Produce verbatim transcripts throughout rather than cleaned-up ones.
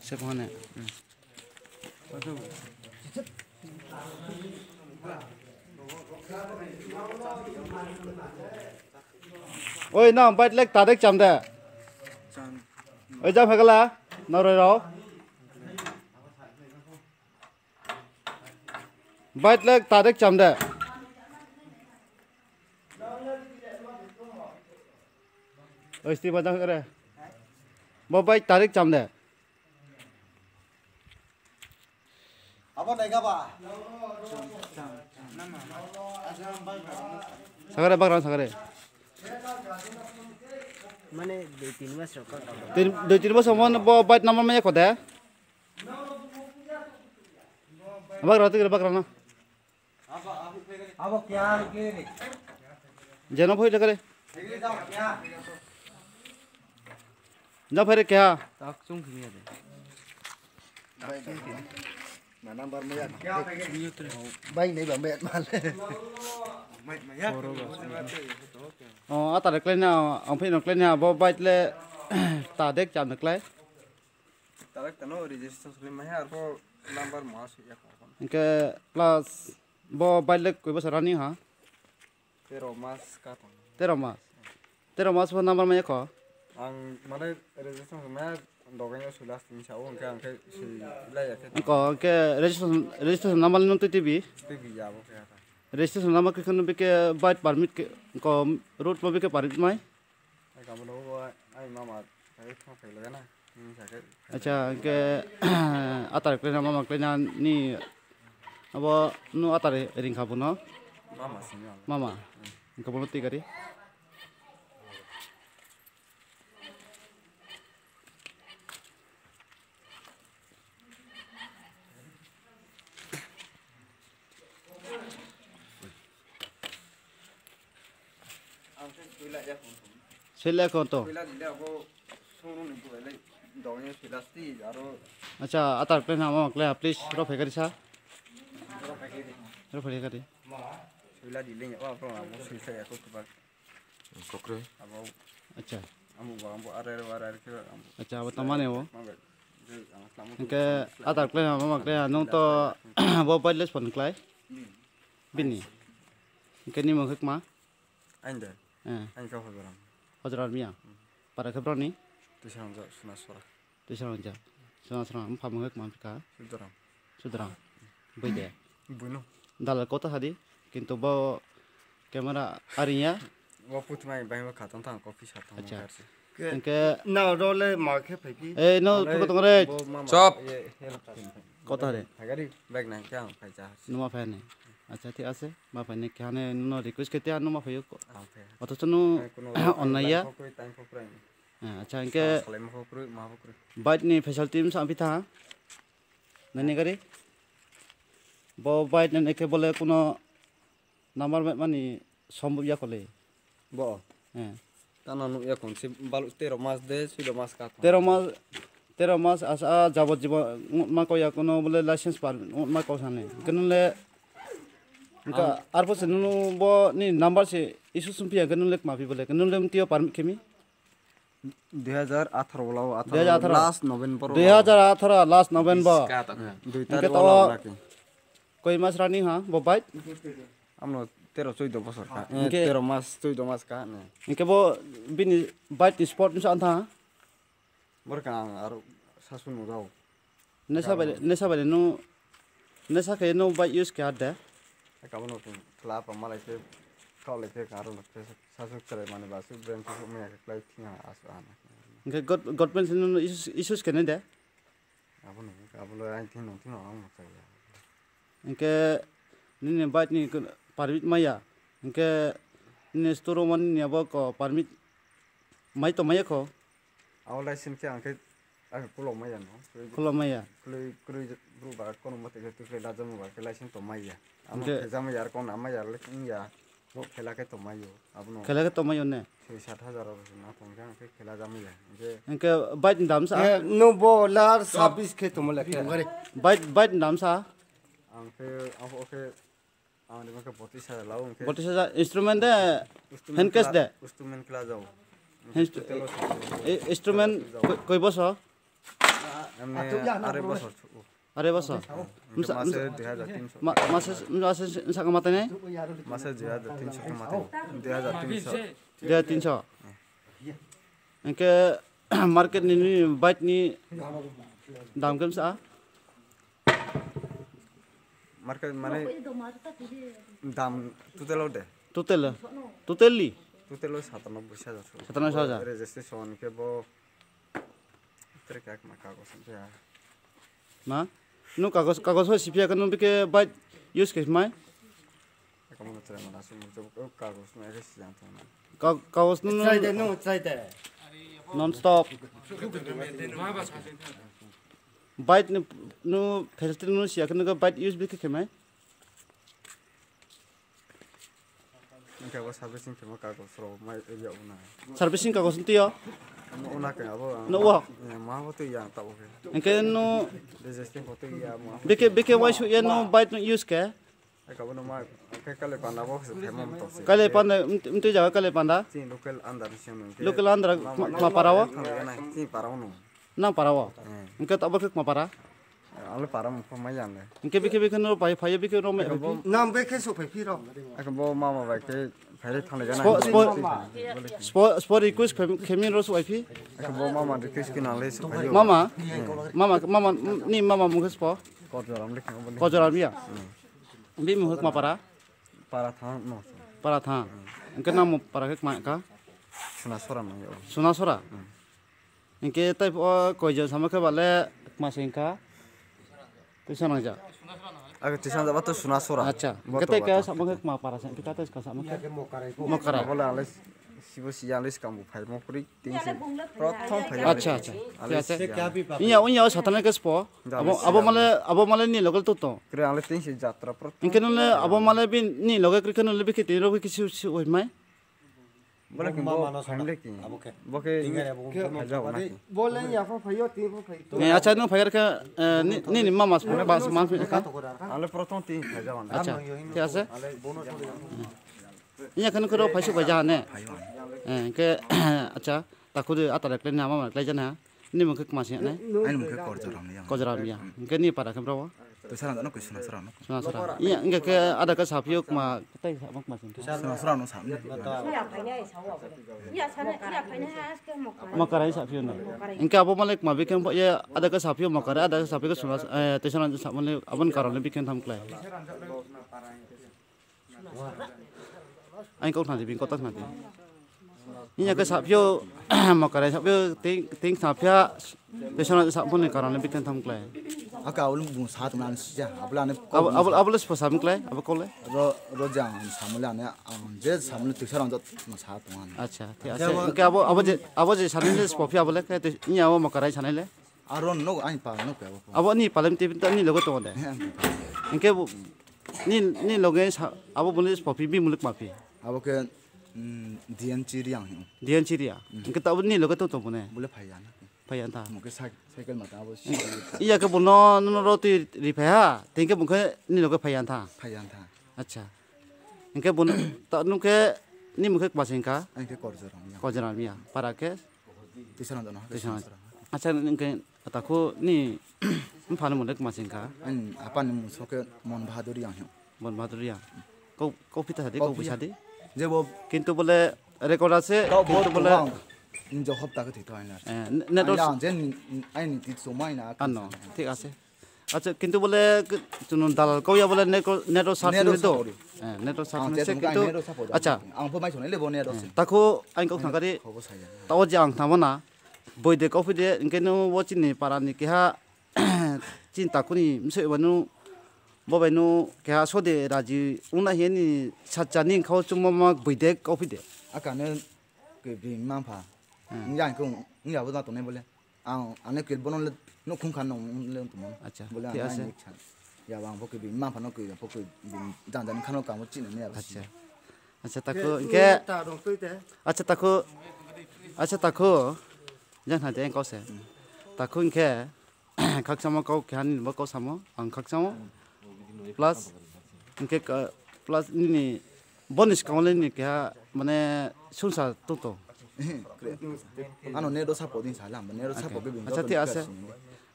Se phone. Oi, nang bike le ta dei cham de. Oi, jam phai kala. Nang roi rao. Bike le ta dei cham de. Oi, sti ma jang re. Bo bike ta dei cham de. Abo dai ga ba. Sagare bagra sagare. Mane dui tin mas rok ka. Tin, dui tin mas mon bo bike number mai ya kho de. Bagra tigre bagra na. Abo kya ke re? Jeno phoi le kare. Jang phai re kya? Tak chung khimi ya de. Na number mai ya. Bai nei ba mai mal. O, atar klai na, ang phai no klai na, bo bike le ta dei cham na klai. Direct no registration suli mai ha, arphuh number ma sui ya kho. Hingkhe plus bo bike le koi bosor running ha? Tero mas ka tong. Tero mas. Tero mas pho number mai ya kho? Ang mane registration suli mai ha, dogai no sui last ni sa o, hingkhe ang khe sui lai ya khe. Ko hingkhe registration, registration number nung tui tibi? Tibi ya bo khe ha. Registration number khe kheno bike permit khe, ko road bo bike permit mai? Ai, kamo no bo ai mama, ai, thang phai laga na. Acha, hingkhe atar klai na, mama klai na ni, abo no atar ring kha bo no? Mama sini ang. Mama. Hingkhe bo no tui gari. Sui lai kho to. Acha, atar klai na, mama klai na, please, ro phai kari sa. Ro phai kari. Kokroi. Acha. Acha, abo tongmani o. Hingkhe atar klai na, mama klai na, nung to bo bike le spon klai. Bini. Hingkhe ni mung khe kma? Aini de? Eh. Aini khe Hojoram. Hojoram miya? Para khe brao ni? Tuisarangja Sunasora. Tuisarangja Sunasora, mpha mung khe kma phi kha? Sudoram. Sudoram. Boi de? Boi no. Dalal kotha hadi, kintu bo camera aring ya. Bo puthmai bai bo kha tong thang, coffee sa tong. Acha. Hingkhe nang ro le ma khe phai phi? Eh, no, phuko tong re. Chop. Kotha re. Hagari bag nang khe ang phai cha. Numa phai ni. Acha, thik ase. Ma phai ni khe hane no request khe te numa phai yo. Othocho no onnai ya. Acha, hingkhe bike ni facility msa phi tha? Nini gari? Bo bike nini khe bole kuno number mani sombhob ya kho le. Bo? Eh. Tano nuh ya kho se balu tero mas de, suido mas ka kho. Tero mas, tero mas asa jabo jibo ngutma kau ya kuno bole license par ngutma kau sani. Kenu le, hingkhe arphuh se nunu bo ni number se issue sung phi ya, kenu le kma phi bole, kenu le mtio permit khemi? Dui hajar atharo ulo, atharo last November. Dui hajar atharo last November. Hingkhe tao koi mas running ha bo bike? Amno tero choido bosor kha. Hingkhe tero mas, choido mas kha ne. Hingkhe bo bini bike ni sport msa antha? Borka ang aro sasu no rao. Nesa bai, nesa bai no, nesa khe no bike use khe ha de? Kabo no khla pa malai khe, khaolai khe karo no khe sasu chrai mani ba su brand su maya khe klai thing ha asu ana. Hingkhe government se no issue, issue khe nai de? Abo no, abo lo aini thing no, thing no ang no chaya. Hingkhe nini bike ni permit maya. Hingkhe nini store mani ni abo ko permit mai to maya kho? Abo license khe ang khe, ang khe kulo maya no. Kulo maya. Kroi, kroi bru ba kono mate khe tuklai lajamo ba khe license to maya. Amo khe jama yar kono ama yar le king ya. Bo khela khe to mayo. Abo no. Khela khe to mayo ne? Soi sat hajar rok na tong khe ang khe khela jama ya. Hingkhe bike ni dam sa? No bo lar sabis khe to mo le khe. Bike, bike ni dam sa? Ang khe, ang khe Ang ni bangkhe botis hajar lao hingkhe. Botis hajar instrument de, hand cash de? Instrument kla jao. Instrument koi boso? Arai bosor. Arai bosor? Masa, masa, masa, masa, masa khe matai nai? Masa dui hajar tin so khe matai. Dui hajar tin so. Dui hajar tin so. Hing khe market ni, ni bike ni dam khe msa? Market mane dam total o de. Total? Totally? Total o satano boisa jaso. Satano boisa jaso. Registration khe bo Tre kak ma kagos siphi ya. Ma? Nung kagos, kagos ho siphi ya khe nung bike bike use khe mai? Aka mo tre mana sung mo kagos no ere siyang tong na. Ka-, kagos no nung. Try de, nung try de. Non stop. Bike ni, nung facility nung siya khe nung bike use bike khe mai? Hingkhe abo servicing khemo kagos rao mai ya o na. Servicing kagos ntui yo? Ano o na khe abo. No wo? Eh, ma bo tui ya tabo khe. Hingkhe no. Registration pho tui ya ma. Bike, bike wai su ya no bike no use khe? Aka bo no ma, khe kale panda bo se phai mo mto se. Kale panda, mt-, mtui jaga kale panda? Chini local under ni siyang no hingkhe. Local under ma, ma, ma para wo? Thang ya na, chini para wo no. Nang para wo? Eh. Hingkhe abo khe kma para? Ang le para mung pho mai ya le. Hingkhe bikhe bikhe no pai phai ye bikhe no mai phi. Nang bikhe souhphai phi ro. Aka bo mama bai khe phai le thang le gana. Spo, spo, spo, spo request khe, khe mi ro souhphai phi. Aka bo mama request khe nang le souhphai yo. Mama? Eh. Mama, mama, ni mama mung khe spo? Kojoram le khe bo ni. Kojoram ya? Hmm. Bini mung khe kma para? Para thang no. Para thang. Hmm. Hingkhe nang mung para khe kma kha? Sunasora nang yo. Sunasora? Hmm. Hingkhe tei pho koi jon samo khe ba le kma se hingkha? Tuisa nangja. Ake tuisa nangja ba to Sunasora. Acha. Bo hingkhe to tei ba khe to. Samo khe kma para se, hingkhe tei ska samo khe? Mokarai. Mokarai. Bo le ang le sibo si ya le skang bo phai mo kri, tin se. Prothom phai ya le. Acha, acha. Ale thik ase. Siya. Inya, inya o satana khe spo. Abo, abo male, abo male ni loge to to. Kre ang le tin se jatra prothom. Hingkhe nung le abo male bini loge kri khe nung le bikhe tin ro bikhe si, si oi mai. Bo le khe bo family khe. Abo khe. Bo khe. Tingkhe abo khe phai jago na khe. Bo le ya pho phai yo, tin pho phai. Eh, acha, nung phai khe, eh, ni, ni, ni mama, ba, ma, kha? Ang le prothom tin phai jago na. Acha, thik ase. Iya khe nung khe ro phai suh bai ja ne? Phai yo. Eh, khe, acha, takhu de ata le klái na, mama le klái ja na. Nini mung khe kma sing ya nai? Aini mung khe Korjoram ya. Korjoram ya. Hingkhe nini para khe bro? Tuisarang no khe Sunasora no. Sunasora. Iya, hingkhe khe ada khe saphi yo kma, tei samo kma sing khe? Sunasora no sa. Mokarai saphi yo no. Hingkhe abo male kma bikhe pho ye ada khe saphi yo Mokarai, ada khe saphi yo Sunas-, eh, Tuisarang samo le aboni karon le bikhe tham klái. Aini kau khna di, bini kau ta khna di. Inya khe saphi yo, Mokarai saphi yo, ting, ting saphi ya, Tuisarang samo ni karon le bikhe tham klái. Aka abo le bung sa tong na si ja, abo le ane abo, abo, abo le spo sa mi klái, abo kau le? Ro, ro jang ang samo le ane, ang je samo le Tuisarang jat no sa tong ane. Acha, thik ase. Hingkhe abo, abo je, abo je sanai le spo phi abo le, khe tei, inya abo Mokarai sanai le? Aro no aini pa no khe abo. Abo ni palem tei ta ni loge tong de. Hingkhe bo, ni, ni loge sa, abo bo le spo phi, bini mung le kma phi? Abo khe, mm, D N Chiriang hing. D N Chiriang. Mm. Hingkhe ta abo ni loge tong tong bo ne? Bo le phai ya na. Phai ya tha. Mung khe cy-, cycle ma ta abo si. Iya khe bo no, no, no ro tui ri phai ha. Tei khe bo khe ni loge phai ya tha. Phai ya tha. Acha. Hingkhe bo no, ta nung khe ni mung khe kma sing kha? Aini khe Korjoram ya. Korjoram ya. Para khe? Tuisarang jat no. Tuisarang. Acha, nung khe takhu ni mpha ni mung le kma sing kha? Aini apa ni mung so khe Mon Bahadur Reang hing. Mon Bahadur Reang. Kau, kau phi ta sa di, kau phi sa di. Je bo kintu bo le record ase, kau bo kintu bo le tong ang. Ni jo hopta khe thoi tho aini. Eh, ne, ne, aini ang je ni, aini ti so mai na. Ano, thik ase. Acha, kintu bo le, chung no dalal kau ya bo le network, network search ni do. Network search ni se kintu. Acha. Ang pho mai sonai le bo network se. Takhu aini kau khna kha di. Tao je ang khna mo na. Boi de kau phi de, hingkhe no wo chini para ni keha, chini takhu ni msoi ba no, bo bai no keha so de raji ong na hing ye ni sacha ni khau chungmo ma boi de kau phi de. Aka ne ke bini mma mpha. Hmm. Ong ya hing khe ong ya bo na tongnai bo le. Ang, ang ne ke bo no le nouhkhong kha no le tongmo. Acha, bo le thik ase. Ang nai ni kha. Ya ba ang bo ke bini mma mpha no ke, bo ke bini jang jang kha no kamo chini ne ya ba. Acha. Acha, takhu, hingkhe. Acha, takhu. Acha, takhu. Jang ha de kau se. Hmm. Takhu hingkhe. Khakchangmo kau keha nini bo kau samo, ang khakchangmo. Plus, hingkhe ka-, plus nini, bo ni skang le nini keha, mane, sungsa tong tong. Ano network support din sa lam, network support khe bini. Acha, thik ase.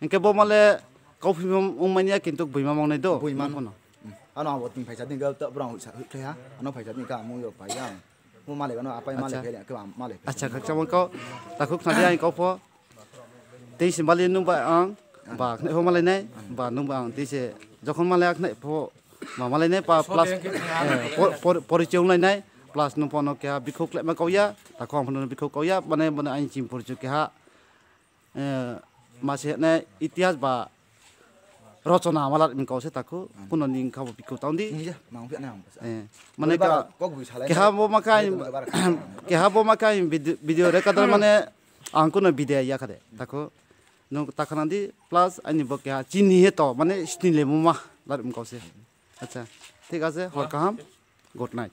Hing khe bo ma le kauphi ongmai ya, kintu boima mang nai do. Boima no. Ano abo tini phaisa din khe brao hoihsa hoihkhlai ha. Ano phaisa din khe ang mung yo pai ya. Mo malai ba no apai malai khe, khe ba malai khe. Acha, khakchangma kau. Takhu khna di aini kau pho. Tei se bali nung ba ang, ba khnai pho malai nai, ba nung ba ang tei se jokhon malai khnai pho, ba malai nai pa plus, porichoi onglai nai, plus nung pho no keha bikhou kláima kau ya, takhu ang pho no bikhou kau ya, mane, mane aini chini porichoi keha, ma se nai itihas ba rochona ma lar mi kau se takhu, kuno ni kha bo bikhou tang di. Mane keha bo ma khe, keha bo ma khe video recorder mane ang kuno video ya kha de takhu. Nung ta khna di plus aini bo keha chini ye to mane sni le mo ma lar mi kau se. Acha, thik ase, hor kaham, good night.